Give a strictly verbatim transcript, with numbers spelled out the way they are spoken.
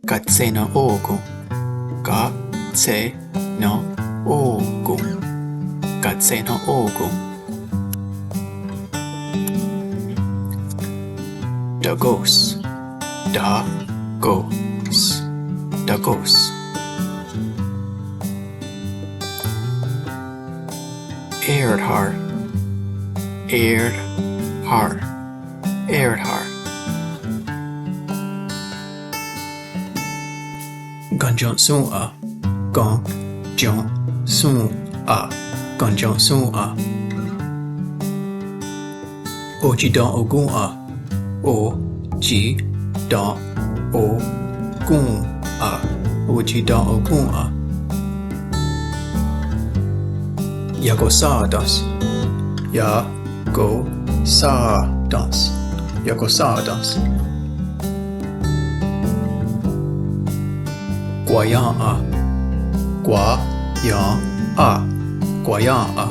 Katshé:nen ò:kon. Katshé:nen ò:kon. Katshé:nen ò:kon. Takò:s. Takò:s. Takò:s. È:rhar. È:rhar. È:rhar. Kention'shòn:'a. Kention'shòn:'a. Kention'shòn:'a. Otsi'ten'okòn:'a. Otsi'ten'okòn:'a. Otsi'ten'okòn:'a. Iakohsá:tens. Iakohsá:tens. Iakohsá:tens. Kwaién:'a. Kwaién:'a. Kwaién:'a.